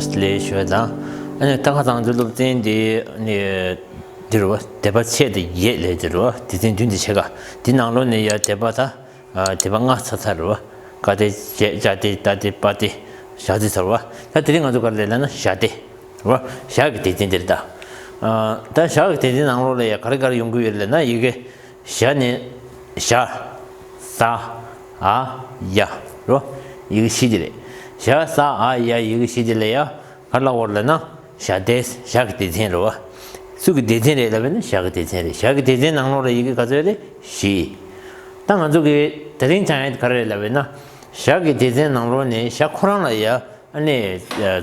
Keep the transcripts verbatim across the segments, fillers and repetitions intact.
ལས་ཞུ་བ་དང་། ཨ་ནི་ད་ཁ་སང་ཚོའི་སློབ་ཚན་འདི་ནི་འདི་རུ་བ་སྡེ་པ་ཕྱེད་དེ་བརྒྱད་ལས་འདི་རུ་བ་སྡེ་ཚན་བདུན་དེ་ཕྱེད་ཀ་འདི་ནང་ལོགས་ནས་ཡ་སྡེ་པ་ད་སྡེ་པ་ལྔ་ཚར་ཚར་རུ་བ་ཀ་སྡེ་ཇེ་ཇ་སྡེ་ཏ་སྡེ་པ་སྡེ་ཞག་སྡེ་ཚར་བ། ད་དེ་རིང་ང་ཚོ་ག་རེ་ལས་ལབ་ན་ཞག་སྡེ་རུ་བ་ཞག་གི་སྡེ་ཚན་འདིར་ད་ད་ཞག་གི་སྡེ་ཚན་ནང་ལོགས་ལ་ཡ་ག་རེ་ག་རེ་ཡོང་གི་ཡོད་ལབ་ན་ཡི་གེ་ཞ་ནས་ཞ། ས། ཨ། ཡ། རོ། ཡི་གེ་བཞི་དེ་རེད། ཞ་ས་ཨ་ཡ་ཡི་གེ་བཞི་དེ་ལ་ཡ་ག་ལ་བོར་ལ་ན་ཞ་སྡེ་ཞག་གི་སྡེ་ཚན་རེད་བ། སུ་གི་སྡེ་ཚན་རེད་ལབ་ན་ཞག་གི་སྡེ་ཚན་རེད། ཞག་གི་སྡེ་ཚན་ནང་ལོགས་ལ་ཡི་གེ་ག་ཚོད་རེད་བཞི། ད་ང་ཚོ་གི་དེ་རིང་སྦྱང་ཡ་དེ་ག་རེ་རེད་ལབ་ན་ཞག་གི་སྡེ་ཚན་ནང་ལོགས་ནས་ཞག་ཁོ་རང་ལ་ཡ། ཨ་ནི་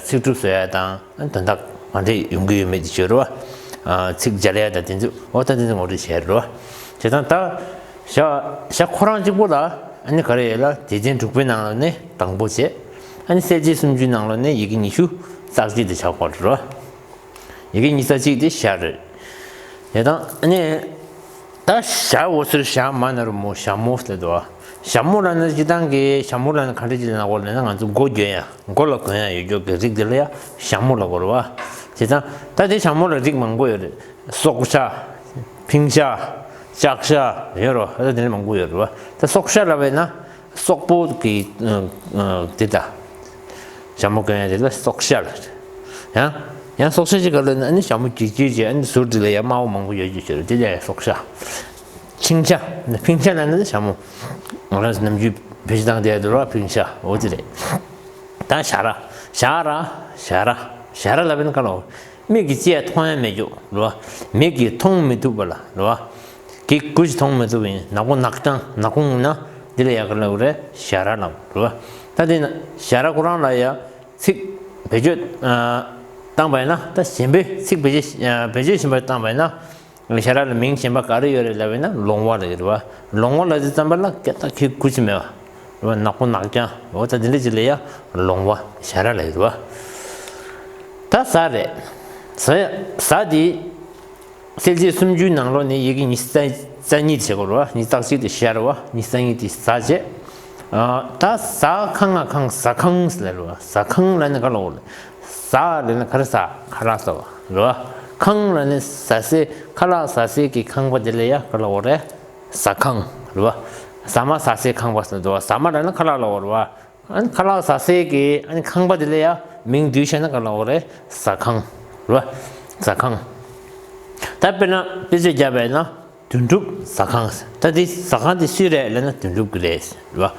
ཚིག་གྲུབ་བཟོ་ཡ་དང་དོན་དག་ག་འདྲས་ཡོང་གི་ཡོད་མེད་དེ་བརྗོད་རོགས། ཚིག་སྦྱར་ཡ་དང་དེ་ཚོ་འོ་ད་དེ་ཚོ་ངོ་སྤྲོད་བྱས་རོགས། བྱས་ཙང་ད་ཞག་ཞག་ཁོ་རང་གཅིག་པོ་ལ་ཨ་ནི་ག་རེ་ཡོད་ལ་སྡེ་ཚན་དྲུག་པའི་ནང་ལ་ནི་དང་པོ་བྱས། ཨ་ནི་གསལ་བྱེད་སུམ་ཅུའི་ནང་ལ་ནི་ཡི་གེ་ཉི་ཤུ་རྩ་གཅིག་དེ་ཆགས་པ་རོགས། ཡི་གེ་ཉི་ཤུ་རྩ་གཅིག་དེ་ཞག་རེད། དེ་དང་ཨ་ནི། ད་ཞག་འོ་ཟེར་ཞག་མ་ན་རོ་མོ་ཞག་མོ་ཟེར་དོ། ཞག་མོ་ལ་ནི་སྤྱི་བཏང་གི་ཞག་མོ་ལ་ནི་ག་འདྲ་ཅིག་ལ་ན་གོ་ལ་ན་ང་ཚོ་མགོ་གྱོན་ཡ་མགོ་ལ་གྱོན་ཡ་ཡོད་རྒྱུ་གི་རིགས་དེ་ལ་ཡ་ཞག་མོ་ལ་གོ་ར་བ། བྱས་ཙང་ད་དེ་ཞག་མོ་ལ་རིགས་མང་པོ་ཡོད་རེད། སྲོག་ཞག་ཕིང་ཞག་ལྕགས་ཞག་ཡོད་རོ། ད་དེ་ནི་མང་པོ་ཡོད་རེད་བ། ད་སྲོག་ཞག་ལ་བས་ན། སོག་པོ་གི་དེ་ད། ཞྭ་མོ་གོན་ཡ་དེ་ལ་སོག་ཤ་ལ། ཡང་ཡང་སོག་ཤ་ཅིག་ག་ལ་ནི་ཨ་ནི་ཞྭ་མོ་གྱོན་གྱོན་བྱས་ཨ་ནི་ཟུར་དེ་ལ་ཡང་དམར་པོ་མང་པོ་ཡོད་རྒྱུ་ཞིག་རེད། དེ་ལ་ཡང་སོག་ཤ། ཕིང་ཤ། ཕིང་ཤ་ལ་ནི་ཞྭ་མོ། ང་རང་ཚོ་ནམ་རྒྱུན་བེད་སྤྱོད་བཏང་བསྡད་ཡ་དེ་ལ་ཕིང་ཤ་འོ་དེ་རེད། ད་ཞ་ར། ཞ་ར། ཞ་ར། ཞ་ར་ལ་བན་ག་ལ། མིག་གིས་ཅི་ཡང་མཐོང་ཡ་མེད་རྒྱུ་རེད་བ། མིག་གིས་མཐོང་མི་ཐུབ་པ་ལ་རེད་བ། གི་གུ་ཞིག་མཐོང་མི་ཐུབ་པ་ཡིན་ནག་པོ་ནག་རྐྱང་ནག་ཁུང་ཡིན་ན་འདི་ལ་ཡག་གི་ལབ་རེད་ཞ་ར་ལབ་རེད་བ། ད་དེ་ན་ཞ་ར་ཁོ་རང་ལ་ཡ་ཚིག་བེད་སྤྱོད་བཏང་པ་ཡིན་ན་ད་གཞན་པའི་ཚིག་བེད་སྤྱོད་བེད་སྤྱོད་གཞན་པ་བཏང་པ་ཡིན་ན་ཞ་ར་ལ་མིང་གཞན་པ་ག་རེ་ཡོད་རེད་ལབ་ཡིན་ན་ལོང་བ་ལབ་ཀྱི་རེད་བ། ལོང་བ་ལབ་དུས་ཙམ་པ་ལ་སྐད་ད་གི་གུ་ཞིག་མེད་བ། རེད་བ། ནག་པོ་ནག་རྐྱང་འོ་ད་འདི་འདྲ་ཅིག་ལ་ཡ་ལོང་བ་ཞ་ར་ལབ་ཀྱི་རེད་བ། ད་ཟ་རེད། ཟ་ཡ་ཟ་འདི། གསལ་བྱེད་སུམ་ཅུའི་ནང་ལོགས་ནས་ཡི་གེ་ཉི་ཤུ་རྩ་གཉིས་བྱེད་དགོས་རེད་བ། ཉི་ཤུ་རྩ་གཅིག་དེ་ཤར་བ། ཉི་ཤུ་རྩ་གཉིས་དེ་ཟ་བྱེད། ད་ཟ་ཁང་ང་ཁང་ཟ་ཁང་ཟེར་ལ་རེད་བ། ཟ་ཁང་ལ་ནི་ག་ལ་འོ་ལེ། ཟ་ལ་ནི་ག་རེ་ཟ་ཁ་ལག་ཟ་བ་རེད་བ། ཁང་ལ་ནི་ཟ་སའི་ཁ་ལག་ཟ་སའི་གི་ཁང་པ་དེ་ལ་ཡ་ག་ལ་འོ་རེད། ཟ་ཁང་རེད་བ། ཟ་མ་ཟ་སའི་ཁང་པ་ཟེར་འདུག་བ། ཟ་མ་ལ་ནི་ཁ་ལག་ལ་འོ་རེད་བ། ཨ་ནི་ཁ་ལག་ཟ་སའི་གི་ཨ་ནི་ཁང་པ་དེ་ལ་ཡ་མིང་བསྡུས་བྱས་ན་ག་ལ་འོ་རེད། ཟ་ཁང་རེད་བ། ཟ་ཁང་། ད་དཔེར་ན་དཔེ་ཆ་བརྒྱབ་པ་ཡིན་ན་དོན་གྲུབ་ཟ་ཁང་ཟེར། ད་འདི་ཟ་ཁང་དེ་སུའི་རེད་ལབ་ན་དོན་གྲུབ་གི་རེད་རེད་བ།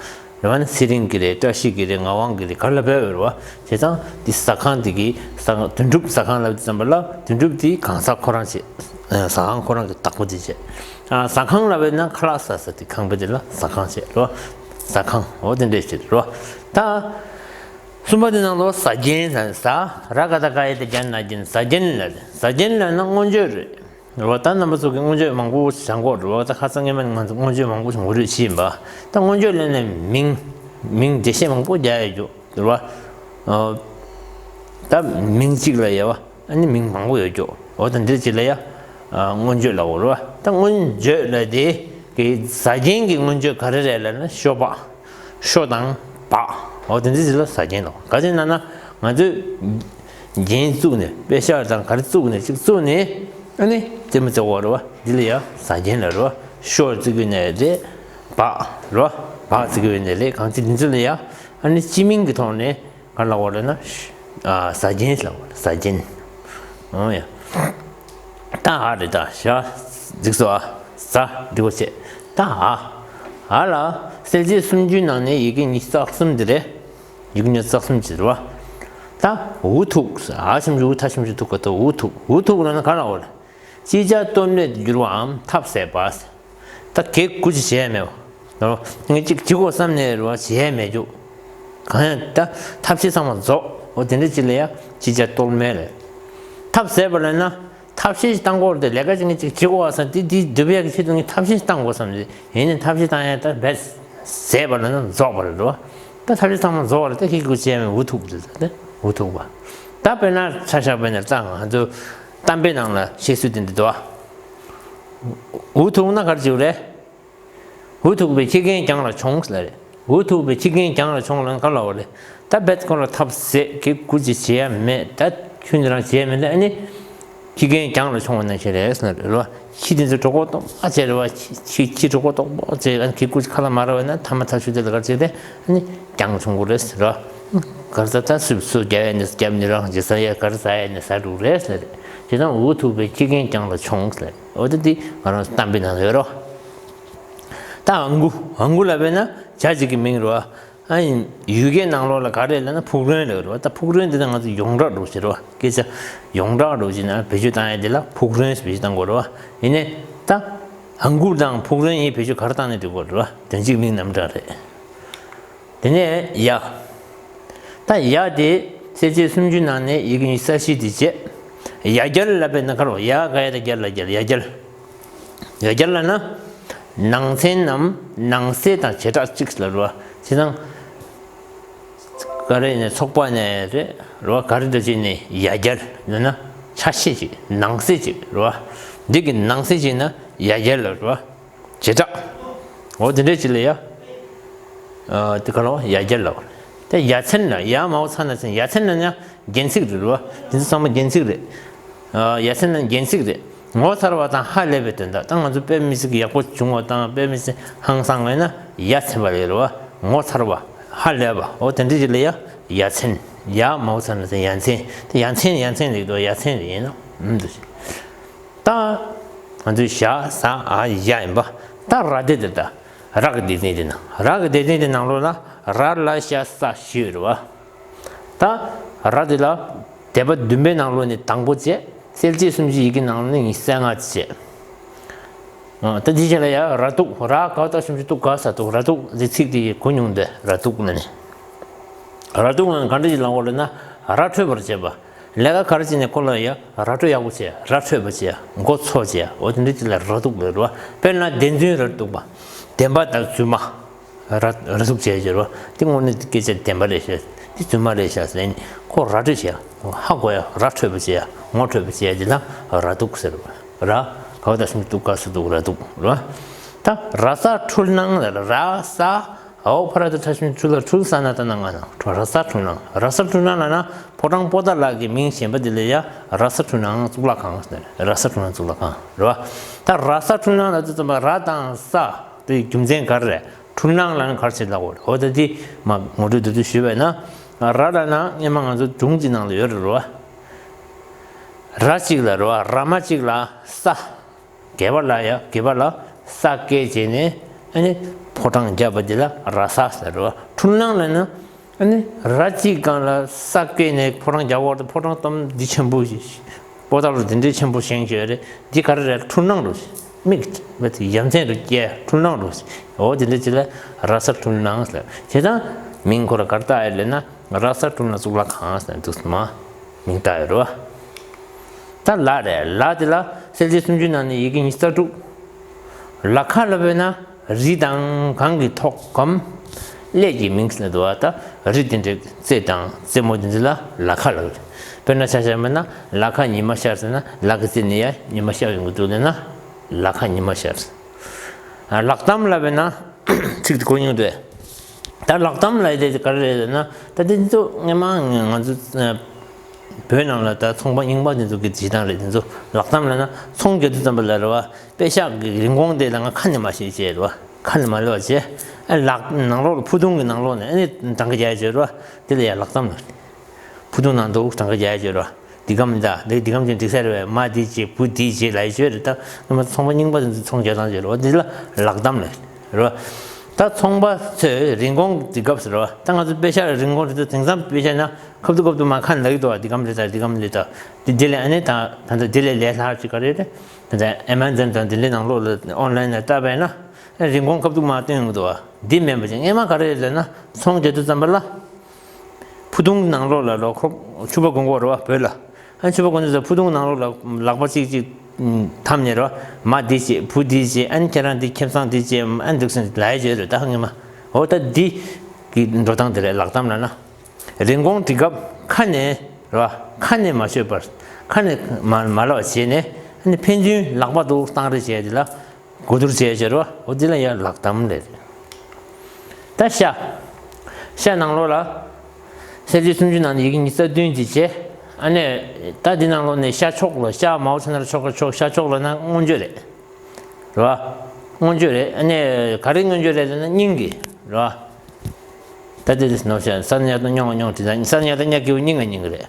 རེད་བ་ན་ཚེ་རིང་གི་རེད། བཀྲ་ཤིས་གི་རེད། ངག་དབང་གི་རེད། ག་ལ་བས་རེད་བ། བྱས་ཙང་འདི་ཟ་ཁང་དེ་གི་ཟ་ཁང་དོན་གྲུབ་ཟ་ཁང་ལབ་དུས་ཙམ་པ་ལ་དོན་གྲུབ་དེ་གང་ཟག་ཁོ་རང་བྱས། ཟ་ཁང་ཁོ་རང་གི་བདག་པོ་དེ་བྱས། ཟ་ཁང་ལབ་པ་ཡིན་ན་ཁ་ལག་ཟ་ས་དེ་ཁང་པ་དེ་ལ་ཟ་ཁང་བྱས་རེད་བ། ཟ་ཁང་འོ་དེ་འདྲས་བྱས་རེད་བ། ད། གསུམ་པ་དེ་ནང་ལོ་ཟ་རྒྱན་ཟ་ཟ་ར་ག་ད་ག་ཡ་དེ་རྒྱན་ན་རྒྱན་ཟ་རྒྱན་ལ་ཟ་རྒྱན་ལ་ན་མངོན་བརྗོད་རེད། རེད་བ། ད་རྣམ་པ་ཚོ་གི་མངོན་བརྗོད་མང་པོ་བྱ་འགོ་རེད་བ། ད་ཁ་སང་སྔས་མ་ང་ཚོ་མངོན་བརྗོད་མང་པོ་ཞིག་ངོ་སྤྲོད་བྱས་ཡིན་པ། ད་མངོན་བརྗོད་ལ་ནི་མིང་མིང་འགྲེལ་བཤད་མང་པོ་རྒྱག་ཡོད་རྒྱུ་རེད་བ། ད་མིང་གཅིག་ལ་ཡ་བ་ཨ་ནི་མིང་མང་པོ་ཡོད་རྒྱུ་འོ་ད་འདིར་གཅིག་ལ་ཡ་མངོན་བརྗོད་ལ་འོ་རེད་བ། ད་མངོན་བརྗོད་ལ་དེ་གི་ཟ་རྒྱན་གྱི་མངོན་བརྗོད་ག་རེ་རེད་ལ་ན་ཤོ་པ། ཤོ་དང་བག་འོ་དེ་འདྲ་ཞིག་ལ་ཟ་རྒྱན་ལ། ག་ཅི་ན་ན་ང་ཚོས་རྒྱན་བཙུགས་ནས་དཔེ་ཤག་དང་ག་རེ་བཙུགས་ནས་ཅིག་བཙུགས་ནས་ཨ་ནི་རྩེད་མོ་རྩེ་བ་རེད་བ། འདི་ལ་ཡ་ཟ་རྒྱན་ལ་རེད་བ། ཤོ་བརྩི་གི་ནས་རེད། བག་རེད་བ། བག་བརྩི་གི་ནས་རེད། གང་ཅི་འདི་ཚོ་ལ་ཡ་ཨ་ནི་སྤྱི་མིང་གི་ཐོག་ནས་ག་ལ་འོ་རེད་ན་ཟ་རྒྱན་ལ་འོ་ཟ་རྒྱན། འོ་ཡ། ད་ཨ་རེད་ད་ཞག་འགྲིག་སོ་ཨ། ཟ་འགྲིག་པོ་བྱེད། ད་ཨ། ཨ་ལ་གསལ་བྱེད་སུམ་ཅུའི་ནང་ནས་ཡི་གེ་ཉི་ཤུ་རྩ་གསུམ་འདི་རེད། ཡི་གེ་ཉི་ཤུ་རྩ་གསུམ་ཅིག་རེད་བ། ད་འུ་ཐུག་ཨ་ཞབས་ཀྱུ་འུ་ཐ་ཞབས་ཀྱུ་ཐུག་ག་ད་འུ་ཐུག་འུ་ཐུག་ལ་ན་ག་ལ་འོ་རེད། ཅི་བྱ་གཏོལ་མེད་དུ་འགྱུར་བའམ་ཐབས་ཟད་པ། ད་གེགས་ཀུ་ཅི་བྱས་མེད་པ། ངས་ཅིག་བྱེད་དགོས་བསམ་ནས་རུ་བ་བྱས་མེད་རྒྱུ། གང་ཡང་ད་ཐབས་ཤེས་ཚང་མ་རྫོགས། འོ་དེ་འདྲ་ཅིག་ལ་ཡ་ཅི་བྱ་གཏོལ་མེད་ལས། ཐབས་ཟད་པ་ལ་ན་ཐབས་ཤེས་ཤིག་བཏང་དགོས་རེད། ལས་ཀ་ཅིག་ངས་ཅིག་བྱེད་དགོས་བསམ་དེ་དེ་སྒྲུབ་ཡག་གི་ཆེད་དུ་ངས་ཐབས་ཤེས་ཤིག་བཏང་དགོས་བསམ་རེད། ཡིན་ནའི་ཐབས་ཤེས་བཏང་ཡ་ད་བས་ཟད་པ་ལ་ན་རྫོགས་པ་རེད་རུ་བ། ད་ཐབས་ཤེས་ཚང་མ་རྫོགས་པ་ལ་ད་ཁྱེད་ཀུ་བྱས་མེད་འུ་ཐུག་པ་རེད། ད་འུ་ཐུག་པ། ད་དཔེར་ན་ཆ་བཞག་པ་ཡིན་ན་ད་ང་ཚོ་གཏམ་དཔེ་ནང་ལ་བཤད་སྲོལ་དེ་འདི་འདུག་བ། འུ་ཐུག་ན་ག་རེ་བྱེད་རེད། འུ་ཐུག་པའི་ཁྱི་རྒན་གྱང་ལ་མཆོངས་ཟེར་རེད། འུ་ཐུག་པའི་ཁྱི་རྒན་གྱང་ལ་མཆོངས་ལ་ག་ལ་བ་རེད། ད་རྦད་ཁོ་ལ་ཐབས་ཟད་གེགས་དགུ་ཅིག་བྱེད་ཡ་མེད། ད་ཁྱོད་ནི་རང་བྱེད་ཡ་མེད་ལ། ཨ་ནི་ཁྱི་རྒན་གྱང་ལ་མཆོང་བ་ནང་བཞིན་རེད་ཟེར་ན་རེད་བ། ཁྱི་དེ་ཚོ་གྲོད་ཁོག་ལྟོགས་མ་བྱས་རེད་བ། ཁྱི་ཁྱི་ཁྱི་གྲོད་ཁོག་ལྟོགས་མ་བྱས། ཨ་ནི་གེགས་དགུ་ཅིག་ཁ་ལ་མ་རག་པ་ན་ཐ་མ་ཐག་ཆོད་དེ་ལ་ག་རེ་བྱེད་དེ། ཨ་ནི་གྱང་མཆོང་དགོས་རེད་ཟེར་བ། ག་རེ་ཟ། ད་སུས་སུ་རྒྱབ་ཡ་ནི་རྒྱབ་ནི་རང་ཇི་ཟ་ཡ་ག་རེ་ཟ་ཡ་ནི་ཟ་འགྲོ་རེད་ཟེར། བྱས་ཙང་འུ་ཐུག་པའི་ཁྱི་རྒན་གྱང་ལ་མཆོང་ཟེར། འོ་ད་འདི་ང་རང་གཏམ་དཔེ་ནང་ལ་ཡོད་རོ། ད་ཨང་གུ། ཨང་གུ་ལབ་པས་ན་བྱ་གཅིག་གི་མིང་རེད་བ། ཨ་ཡིན། ཡུལ་སྐད་ནང་ལོགས་ལ་ག་རེ་ལབ་ན་ཕུག་རོན་ལབ་རེད་བ། ད་ཕུག་རོན་འདི་ད་ང་ཚོ་ཡོངས་གྲགས་འགྲོ་བཞིན་རེད་བ། སྐད་ཆ་ཡོངས་གྲགས་འགྲོ་བཞིན་ན་བེད་སྤྱོད་བཏང་ཡ་འདི་ལ་ཕུག་རོན་ཟེར་བེད་སྤྱོད་བཏང་དགོས་རེད་བ། ཡིན་ནའི་ད་ཨང་གུ་དང་ཕུག་རོན་གཉིས་བེད་སྤྱོད་ག་རེ་བཏང་ནས་འགྲིག་གོ་རེད་བ། དོན་གཅིག་མིང་རྣམ་གྲངས་རེད། དེ་ནས་ཡ། ད་ཡ་དེ་གསལ་བྱེད་སུམ་ཅུ་ནང་ནས་ཡི་གེ་ཉི་ཤུ་རྩ་བཞི་དེ་བྱས། ཡ་གྱལ་ལབ་པས་ན་ག་རེ་བ། ཡ་ག་ཡ་ད་གྱལ་ལ་གྱལ། ཡ་གྱལ། ཡ་གྱལ་ལབ་ན། ནང་ཚན་ནམ་ནང་གསེས་དང་བྱེ་བྲག་གཅིག་ལ་རེད་བ། བྱས་ཙང་ག་རེ་ནས་ཚོགས་པ་ནས་རེད་རེད་བ། ག་རེ་འདྲ་ཅིག་ནས་ཡ་གྱལ་ལབ་ན་ཆ་ཤས་ཅིག་ནང་གསེས་ཅིག་རེད་བ། འདི་གི་ནང་གསེས་ཅིག་ན་ཡ་གྱལ་ལབ་རེད་བ། བྱེ་བྲག་འོ་དེ་འདྲའི་ཅིག་ལ་ཡ། ཨ་དེ་ག་ལ་བ། ཡ་གྱལ་ལབ་རེད། དེ་ཡ་མཚན་ལ་ཡ་མའོ་ཚ་ན་མཚན། ཡ་མཚན་ལབ་ན་རྒྱན་ཚིག་རེད་རེད་བ། དེ་ཚོ་ཚང་མ་རྒྱན་ཚིག་རེད། ཨ་ཡ་མཚན་ལབ་ན་རྒྱན་ཚིག་རེད། ངོ་མཚར་བ་དང་ཧ་ལས་པའི་དོན་དག་ད་ང་ཚོ་དཔེ་མི་སྲིད་ཀྱི་ཡག་པོ་བྱུང་བ་དང་དཔེ་མི་སྲིད་ཧང་སང་བ་ཡིན་ན་ཡ་མཚན་པ་ལབ་རེད་བ། ངོ་མཚར་བ། ཧ་ལས་པ། འོ་དེ་འདྲ་ཅིག་ལ་ཡ་ཡ་མཚན། ཡ་མའོ་ཚ་ན་མཚན། ཡ་མཚན། དེ་ཡ་མཚན་ཡ་མཚན་ལབ་འདུག་ཡ་མཚན་རེད་ཡིན་ན། ཨུམ་འདུག་ད་ང་ཚོའི་ཞ་ཟ་འ་ཡ་ཡིན་པ། ད་ར་དེ་དེ་ད་ར་གི་སྡེ་ཚན་དེ་ན་ར་གི་སྡེ་ཚན་དེ་ནང་ལོགས་ལ་ར་ལ་ཞ་ས་བཞི་ཡོད་རེད་བ། ད་ར་དེ་ལ་སྡེ་པ་བདུན་པའི་ནང་ལོགས་ནས་དང་པོ་བྱས། གསལ་བྱེད་སུམ་ཅུ་ཡི་གེ་ནང་ལོགས་ནས་ཉི་ཤུ་རྩ་ལྔ་བྱས། ཨ་ད་འདི་བྱས་ལ་ཡ་ར་ཏུག་ར་ག་བ་ཏ་ཞབས་ཀྱུ་ཏུ་ག་ས་ཏུག་ར་ཏུག་འདི་ཚིག་དེ་ཡི་གོ་མྱོང་འདི་ར་ཏུག་ལ་ནི། ར་ཏུག་ལ་ནི་ག་འདྲ་ཞིག་ལ་འོ་ལ་ན་ར་འཕྲོད་པར་བྱེད་པ། ལས་ཀ་ག་རེ་བྱས་ནས་ཁོ་ལ་ཡ་ར་སྤྲོད་ཡག་པོ་བྱས། ར་འཕྲོད་པ་བྱས། མགོ་ཚོས་བྱས། འོ་དེ་འདྲ་ཅིག་ལ་ར་ཏུག་ལ་རེད་བ། དཔེར་ན་བདེན་རྫུན་ར་ཏུག་པ། བདེན་པ་དང་རྫུན་མ། ར་ར་ཏུག་བྱས་བྱས་རེད་བ། དེ་དངོས་གནས་སྐད་ཆ་བདེན་པ་རེད་ཤག་དེ་རྫུན་མ་རེད་ཤག་ཟེར་ནས་ཁོ་ར་སྤྲོད་བྱས། ཧ་གོ་ཡ་ར་འཕྲོད་པ་བྱས། ངོ་འཕྲོད་པ་བྱས་དེ་ལ་ར་ཏུག་ཟེར་བ། ར་ག་བ་ཏ་ཞབས་ཀྱུ་ཏུ་ག་ས་ཏུག་ར་ཏུག་རེད་བ། ད་ར་ས་འཁྲུལ་སྣང་ལ་ར་ས། འོ་ཕ་ར་ཏུ་ཏ་ཞབས་ཀྱུ་ཏུ་ལ་འཁྲུལ་ས་ན་ད་ན་ང་ན་ར་ས་འཁྲུལ་སྣང་། ར་ས་འཁྲུལ་སྣང་ལབ་ན་ཕོ་བྲང་པོ་ཏ་ལ་གི་མིང་གཞན་པ་དེ་ལ་ཡ་ར་ས་འཁྲུལ་སྣང་གཙུག་ལག་ཁང་ཟེར། ར་ས་འཁྲུལ་སྣང་གཙུག་ལག་ཁང་རེད་བ། ད་ར་ས་འཁྲུལ་སྣང་ལབ་དུས་ཙམ་པ་ར་དང་ས་དེ་རྒྱུ་མཚན་ག་རེ་རེད། འཁྲུལ་སྣང་ལབ་ན་ག་རེ་བྱེད་ལབ་དགོས་རེད། འོ་ད་དེ་མ་ངོ་སྤྲོད་མདོར་བསྡུས་ཞུས་པ་ཡིན་ན། ར་ལབ་ན་སྔོན་མ་ང་ཚོ་སྒྲུང་གཅིག་ནང་ལ་ཡོད་རེད་བ། ར་གཅིག་ལ་རེད་བ། ར་མ་གཅིག་ལ་ས། སྒལ་པ་ལ་ཡ་སྒལ་པ་ལ་ས་བཀལ་བྱས་ནས་ཨ་ནི་ཕོ་བྲང་བརྒྱབ་པ་འདི་ལ་ར་ས་ཟེར་རོ། འཁྲུལ་སྣང་ལབ་ན་ཨ་ནི་ར་གཅིག་སྒང་ལ་ས་བཀལ་ནས་ཕོ་བྲང་བརྒྱབ་པ་དང་ཕོ་བྲང་སྟོང་འདི་ཆེན་པོ་ཞིག་པོ་ཏ་ལ་འདི་འདྲའི་ཆེན་པོ་བཞེངས་བྱས་རེད། འདི་ག་རེ་རེད། འཁྲུལ་སྣང་རེད། མིག་མི་དེ་ཡ་མཚན་རེད་ཀྱེ། འཁྲུལ་སྣང་རེད། འོ་འདི་འདྲ་ཅིག་ལ་ར་ས་འཁྲུལ་སྣང་ཟེར། བྱས་ཙང་མིང་ཁོ་ར་ག་རེ་བཏགས་ཡོད་ལབ་ན་ར་ས་འཁྲུལ་སྣང་གཙུག་ལག་ཁང་ཟེར་འདུག་སེ་མ། མིང་བཏགས་ཡོད་རེད་བ། ད་ལ་རེད། ལ་དེ་ལ་གསལ་བྱེད་སུམ་ཅུ་ནང་ནས་ཡི་གེ་ཉི་ཤུ་རྩ་དྲུག་ལ་ཁ་ལབ་པས་ན་རི་དང་གངས་ཀྱི་ཐོག་གམ་ཀླད་ཀྱི་མིང་ཟེར་འདུག་བ། ད་རི་དེ་འདྲའི་རྩེ་དང་རྩེ་མོ་དེ་འདྲ་ལ་ལ་ཁ་ལབ་རེད། དཔེར་ན་ཆ་བཞག་པ་ན་ལ་ཁ་ཉི་མ་ཤར་ཟེར་ན་ལ་གི་རྩེ་ནས་ཡ་ཉི་མ་ཤར་ཡོང་གི་འདུག་ལབ་ན་ལ་ཁ་ཉི་མ་ཤར། ལག་གཏམ་ལབ་པས་ན། ཚིག་དེ་གོ་མྱོང་འདུག་ད་ལག་གཏམ་ལབ་ཡས་དེ་ག་རེ་རེད་ཟེར་ན། ད་དེ་ཚོ་སྔོན་མ་ང་ཚོ་བོད་ནང་ལ་ད་ཚོང་པ་རྙིང་པ་དེ་ཚོ་གི་བྱེད་སྟངས་རེད། དེ་ཚོ་ལག་གཏམ་ལབ་ན་ཚོང་རྒྱག་དུས་ཙམ་པ་ལ་རེད་བ། པེ་ཤག་གི་རིན་གོང་དེ་ལ་ང་ཁ་ནས་མ་ཤེས་བྱས་རེད་བ། ཁ་ནས་མ་ལབ་བྱས། ཨ་ལག་ནང་ལོགས་ལ་ཕུ་ཐུང་གི་ནང་ལོགས་ནས་ཨ་ནི་གྲངས་ཀ་རྒྱག་ཡས་བྱས་རེད་བ། དེ་ལ་ཡ་ལག་གཏམ་ལབ། ཕུ་ཐུང་ནང་དུ་གྲངས་ཀ་རྒྱག་ཡས་བྱས་རེད་བ། འདི་གམ་འདྲ་འདི་འདི་གམ་ཅན་འགྲིག་ས་རེད་བས། མ་འདི་བྱེད་བུ་འདི་བྱེད་ལབ་ཡས་བྱས་རེད། ད་ང་མ་ཚོང་པ་རྙིང་པ་དེ་ཚོ་ཚོང་རྒྱག་སྟངས་བྱས་རེད་བ། འདི་ལ་ལག་གཏམ་ལབ་རེད་བ། ད་ཚོང་པ་ཚོས་རིན་གོང་འདི་སྐབས་སུ་རེད་བ། ད་ང་ཚོ་པེ་ཤག་རིན་གོང་དེ་ཚོ་དེང་སང་པེ་ཤག་ན་ཁབ་ཏུ་ཁབ་ཏུ་མ་ཁ་ནས་ལབ་ཀྱི་འདུག་བ། འདི་གམ་རེད། ད་འདི་གམ་རེད། ད་འདི་འདི་ལས་ཨ་ནི་ད་ད་ད་འདི་ལས་ལས་སླ་ཅིག་ག་རེ་རེད། ད་ད་ཨེ་མ་ཛོན་དང་འདི་འདྲའི་ནང་ལོགས་ལ་ཨོན་ལན་ལ་བལྟས་པས་ན་རིན་གོང་ཁབ་ཏུ་མ་བཏོན་ཡོང་གི་འདུག་བ། འདི་མིན་པ་ཅིག་སྔོན་མ་ག་རེ་རེད་ཟེར་ན་ཚོང་རྒྱག་དུས་ཙམ་པ་ལ། ཕུ་ཐུང་ནང་ལོགས་ལ་ལོ་ཁོ་ཕྱུ་པ་གོན་གོ་རེད་བ་བོད་ལ། ཨ་ཕྱུ་པ་གོན་དུས་ཙམ་ཕུ་ཐུང་ནང་ལོགས་ལ་ལག་པ་གཅིག་གཅིག་འཐམ་ནས་རེད་བ། མ་འདི་བྱེད་བུ་འདི་བྱེད་ཨ་ནི་ཁྱེད་རང་འདི་ཁེ་བཟང་འདི་བྱེད་ཨ་ནི་འདུག་སེ་ལབ་ཡས་བྱས་རེད། ད་ཧ་ངེས་མ། འོ་ད་འདི་གི་འགྲོ་སྟངས་དེ་རེད་ལག་གཏམ་ལབ་ན། རིན་གོང་འགྲིག་སྐབས་ཁ་ནས་རེད་བ། ཁ་ནས་མ་ཤོད་པར་ཁ་ནས་མ་མ་ལབ་བྱས་ནས་ཨ་ནི་ཕན་ཚུན་ལག་པ་འདུག་བཏང་རེས་བྱས་དེ་ལ། གོ་བསྡུར་བྱས་བྱས་རོ། འོ་འདི་ལ་ཡང་ལག་གཏམ་ལབ་རེད། ད་ཤ། ཤ་ནང་ལོགས་ལ། གསལ་བྱེད་སུམ་ཅུ་ནང་ནས་ཡི་གེ་ཉི་ཤུ་རྩ་བདུན་ཅིག་བྱས། ཨ་ནི་ད་འདི་ནང་ལོགས་ནས་ཤ་མཆོག་ལ། ཤ་མའོ་ཆ་ན་རོ་ཆོ་ག་མཆོག། ཤ་མཆོག་ལབ་ན་མངོན་བརྗོད་རེད། རེད་བ། མངོན་བརྗོད་རེད། ཨ་ནི་ག་རེ་མངོན་བརྗོད་རེད་ལབ་ན་སྙིང་གི། རེད་བ། ད་དེ་དེ་ནོར་བཤད། ས་ཉ་ད་སྙོ་ང་སྙོང་། དེ་ད་ས་ཉ་ད་སྙ་གི་གུ་སྙིང་ང་སྙིང་གི་རེད།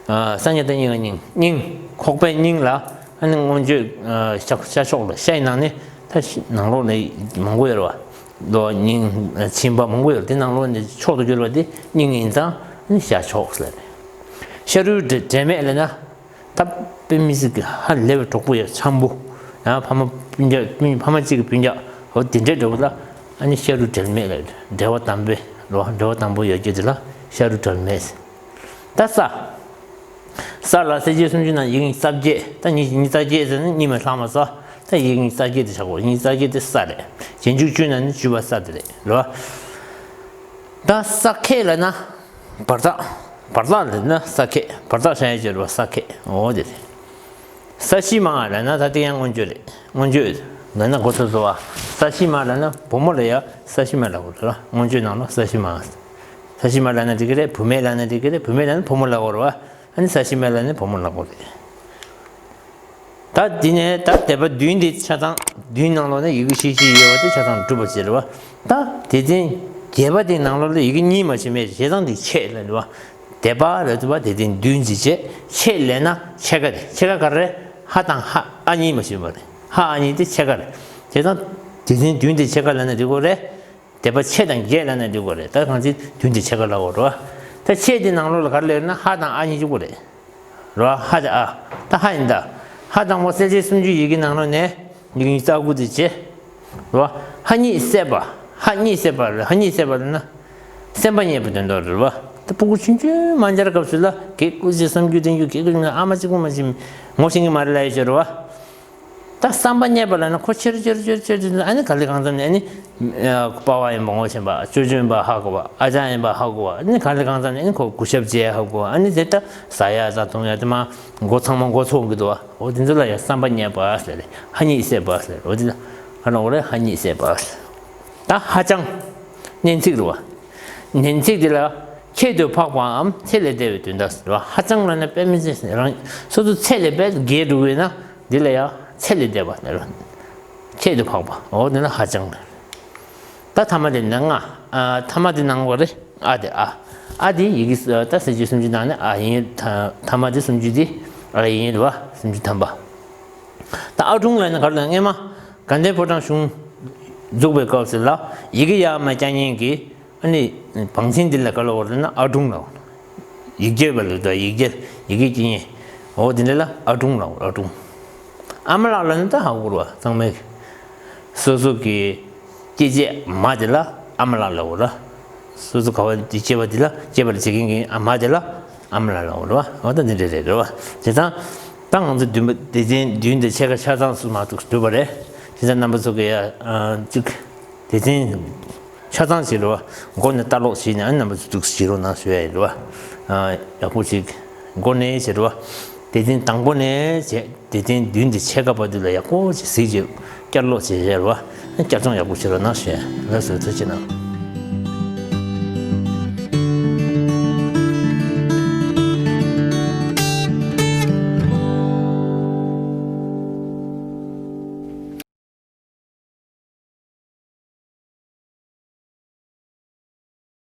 ཨ། ས་ཉ་ད་སྙིང་ང་སྙིང་། སྙིང་། ཁོག་པའི་སྙིང་ལ། ཨ་ནི་མངོན་བརྗོད། ཨ། ཤ་ཤ་མཆོག་ལ། ཤ་ཡི་ནང་ནས་ད་ཤ་ནང་ལོགས་ནས་མང་པོ་ཡོད་རེད་བ། ལོ་སྙིང་། ཨ། མཆིན་པ་མང་པོ་ཡོད་རེད། དེ་ནང་ལོགས་ནས་མཆོག་ཏུ་གྱུར་པ་དེ་སྙིང་ཡིན་ཙང་ཨ་ནི་ཤ་མཆོག་ཟེར་རེད། ཤ་རུས་འབྲལ་འབྲལ་མེད་ལབ་ན། ད་དཔེ་མི་སྲིད་ཀྱི་ཧ་ལས་པའི་གྲོགས་པོ་ཡ་འཆམ་པོ། ཡང་ཕ་མ་སྤུན་ཀྱག་སྤུན། ཕ་མ་གཅིག་གི་སྤུན་ཀྱག། འོ་དེ་འདྲའི་གྲོགས་པོ་ལ་ཨ་ནི་ཤ་རུས་འབྲལ་མེད་ལ། འབྲེལ་བ་དམ་པའི་ལོ། འབྲེལ་བ་དམ་པོ་ཡོད་རྒྱུ་དེ་ལ་ཤ་རུས་འབྲལ་མེད། ད་ས། ས་ལ་གསལ་བྱེད་སུམ་ཅུ་ནང་ཡི་གེ་ཉི་ཤུ་རྩ་བརྒྱད། ད་ཉི་ཉི་ཤུ་རྩ་བརྒྱད་ཟེར་ན་གཉིས་མེད་ལྷག་མ་ས། ད་ཡི་གེ་ཉི་ཤུ་རྩ་བརྒྱད་དེ་ཆགས་གོ། ཉི་ཤུ་རྩ་བརྒྱད་དེ་ས་རེད། རྗེས་འཇུག་བཅུ་ནང་ནི་བཅུ་པ་ས་དེ་རེད་ལོ། ད་ས་ཁེག་ལབ་ན། བར་ཐག་བར་ཐག་ལབ་ན་ས་ཁེག་བར་ཐག་བྱ་ཡ་ཅེར་བ་ས་ཁེག་འོ་དེ་རེད། ས་གཞི་མ་ལབ་ན་ད་དེ་ཡང་མངོན་བརྗོད་རེད། མངོན་བརྗོད་ལབ་ན་གོ་ཚོད་བཟོ་བ། ས་གཞི་མ་ལབ་ན་བུ་མོ་ལ་ཡ་ས་གཞི་མ་ལབ་དགོས་རེད། མངོན་བརྗོད་ནང་ལ་ས་གཞི་མ། ས་གཞི་མ་ལབ་ན་འགྲིག་གི་རེད། བུད་མེད་ལབ་ན་འགྲིག་གི་རེད། བུད་མེད་ལབ་ན་བུ་མོ་ལབ་དགོས་རེད་བ། ཨ་ནི་ས་གཞི་མ་ལབ་ན་བུ་མོ་ལབ་དགོས་རེད། ད་འདི་ནས་ད་སྡེ་པ་བདུན་འདི་ཆ་ཚང་བདུན་ནང་ལོགས་ནས་ཡི་གེ་བཞི་བཞི་ཡོད་པ་དེ་ཆ་ཚང་གྲུབ་པ་ཟེར་བ། ད་སྡེ་ཚན་བརྒྱད་པ་དེའི་ནང་ལོགས་ལ་ཡི་གེ་གཉིས་མ་ཕྱེ་མེད། བྱས་ཙང་འདི་ཕྱེད་ལབ་ནི་བ། སྡེ་པ་ལབ་དུས་བ་སྡེ་ཚན་བདུན་ཅིག་བྱས། ཕྱེད་ལབ་ན་ཕྱེད་ཀ་རེད། ཕྱེད་ཀ་ག་རེ་རེད། ཧ་དང་ཧ་ཨ་གཉིས་མ་ཕྱེ་བ་རེད། ཧ་ཨ་གཉིས་དེ་ཕྱེད་ཀ་རེད། བྱས་ཙང་སྡེ་ཚན་བདུན་དེ་ཕྱེད་ཀ་ལབ་ན་འགྲིག་གི་རེད། སྡེ་པ་ཕྱེད་དང་བརྒྱད་ལབ་ན་འགྲིག་གི་རེད། ད་གང་ཅི་བདུན་དེ་ཕྱེད་ཀ་ལབ་དགོས་རེད་བ། ད་ཕྱེད་དེ་ནང་ལོགས་ལ་ག་རེ་སླེབས་ན་ཧ་དང་ཨ་གཉིས་གཅིག་པོ་རེད། རེད་བ། ཧ་དང་ཨ། ད་ཧ་ཡིན་ད། ཧ་དང་པོ་གསལ་བྱེད་སུམ་ཅུ་ཡི་གེ་ནང་ལོགས་ནས་ཡི་གེ་ཉི་ཤུ་རྩ་དགུ་དེ་བྱས། རེད་བ། ཧ་གཉིད་སད་པ། ཧ་གཉིད་སད་པ་ལ། ཧ་གཉིད་སད་པ་ལབ་ན། སེམས་པ་རྙེད་པའི་དོན་དག་རེད་བ། ད་སྤུ་གུ་ཆུང་ཆུང་མ་འབྱར་སྐབས་སུ་ལ་གེ་ཀུ་ཅི་བསམ་རྒྱུ་དེ་རྒྱུ་གེ་ཀུ་ཅི་ཨ་མ་གཅིག་པུ་མ་ཅིག་ངོ་ཤེས་ཀྱི་མ་རེད་ལབ་ཡོད་ཤག་རེད་བ། ད་བསམ་པ་རྙེད་པ་ལབ་ན་ཁོ་ཆེར་ཆེར་ཆེར་ཆེར་ཆེར་ཨ་ནི་ག་ལེ་གང་འཚམ་ནས་ཨ་ནི། པ་ཕ་ཡིན་པ་ངོ་ཤེས་པ། ཅོ་ཅོ་ཡིན་པ་ཧ་གོ་བ། ཨ་ཅག་ཡིན་པ་ཧ་གོ་བ། ཨ་ནི་ག་ལེ་གང་འཚམ་ནས་ཨ་ནི་ཁོ་གུས་ཞབས་བྱེད་ཧ་གོ་བ། ཨ་ནི་དེ་ལྟ་ཟ་ཡ་ཟ་འཐུང་ཡ་དེ་མ་མགོ་ཚང་མ་མགོ་ཚོས་ཀྱི་འདུག་བ། འོ་དེ་ཚོ་ལ་ཡང་བསམ་པ་རྙེད་པ་ཟེར་རེད། ཧ་གཉིད་སད་པ་ཟེར། འོ་དེ་ལ་ཧ་ལམ་འོ་རེད། ཧ་གཉིད་སད་པ་ཟེར། ད་ཧ་ཅང་། སྙན་ཚིག་རེད་བ། སྙན་ཚིག་དེ་ལ་ཁྱད་དུ་འཕགས་པའམ་ཚད་ལས་འདས་པའི་དོན་དག་ཟེར་བ། ཧ་ཅང་ལབ་ན་དཔེ་མི་སྲིད་རང་སོ་སོ་ཚད་ལས་དཔེ་རྒྱས་འགྲོ་གི་ཡོད་ན་འདི་ལ་ཡང་ཚད་ལས་འདས་པ་ཟེར་བ། ཁྱད་དུ་འཕགས་པ། འོ་དེ་ལ་ཧ་ཅང་ལབ། ད་ཐ་མ་དེ་ནང་ང་། ཨ། ཐ་མ་དེ་ནང་བ་རེད། ཨ་དེ་ཨ། ཨ་དེ་ཡི་གེ་ད་གསལ་བྱེད་སུམ་ཅུ་ནང་ནས་ཨ་ཡིན། ཐ་ཐ་མ་དེ་སུམ་ཅུ་དེ་ཨ་ཡིན་རེད་བ། སུམ་ཅུ་ཐམ་པ། ད་ཨ་ཀྲུང་ལབ་ན་ག་རེ་ལབ། སྔས་མ་དགའ་ལྡན་ཕོ་བྲང་གཞུང་འཛུགས་པའི་སྐབས་སུ་ལ་ཡི་གེ་ཡར་མར་བཀྱག་མཁན་གྱི་ཨ་ནི་བང་ཆེན་འདི་ལ་ག་ལབ་དགོས་རེད་ན་ཨ་ཀྲུང་ལབ་དགོས། ཡིག་སྐྱེལ་བ་ལ་ད་ཡིག་སྐྱེལ་ཡི་གེ་སྐྱེལ་མཁན། འོ་དེ་འདྲ་ལ་ཨ་ཀྲུང་ལབ་དགོས། ཨ་ཀྲུང་། ཨ་མ་ལགས་ལབ་ན་ད་ཧ་གོ་རེད་བ། ཚང་མས་སོ་སོ་གི་སྐྱེས་ཆེན་མ་དེ་ལ་ཨ་མ་ལགས་ལབ་དགོས་རེད། སོ་སོ་ག་བ་དེ་སྐྱེས་པ་དེ་ལ་སྐྱེས་པར་བྱེད་མཁན་གྱི་ཨ་མ་དེ་ལ་ཨ་མ་ལགས་ལབ་དགོས་རེད་བ། འོ་ད་འདི་འདྲ་རེད་རེད་བ། བྱས་ཙང་ད་ང་ཚོ་བདུན་པ་སྡེ་ཚན་བདུན་དེ་ཕྱེད་ཀ་ཆ་ཚང་སུ་མ་གཏོགས་གྲུབ་པ་རེད། བྱས་ཙང་རྣམ་པ་ཚོ་གི་ཡ་གཅིག་སྡེ་ཚན་ཆ་ཚང་ཞིག་རེད་བ། མགོ་ནས་ལྟ་ཀློག་བྱས་ནས་ཨ་ནི་རྣམ་པ་ཚོ་འདུག་ཞིག་རོགས་གནང་ཞུ་ཡ་ཡིན་རེད་བ། ཡག་པོ་ཞིག་མགོ་ནས་བྱས་རེད་བ། སྡེ་ཚན་དང་པོ་ནས་བྱས་སྡེ་ཚན་བདུན་དེ་ཕྱེད་ཀ་བར་དུ་ལ་ཡག་པོ་ཞིག་གཟིགས་བྱས་བསྐྱར་ཀློག་བྱས་བྱས་རེད་བ། བསྐྱར་སྦྱོང་ཡག་པོ་བྱེད་རོགས་གནང་ཞུ་ཡ། ལགས་སོ། ཐུགས་རྗེ་གནང་།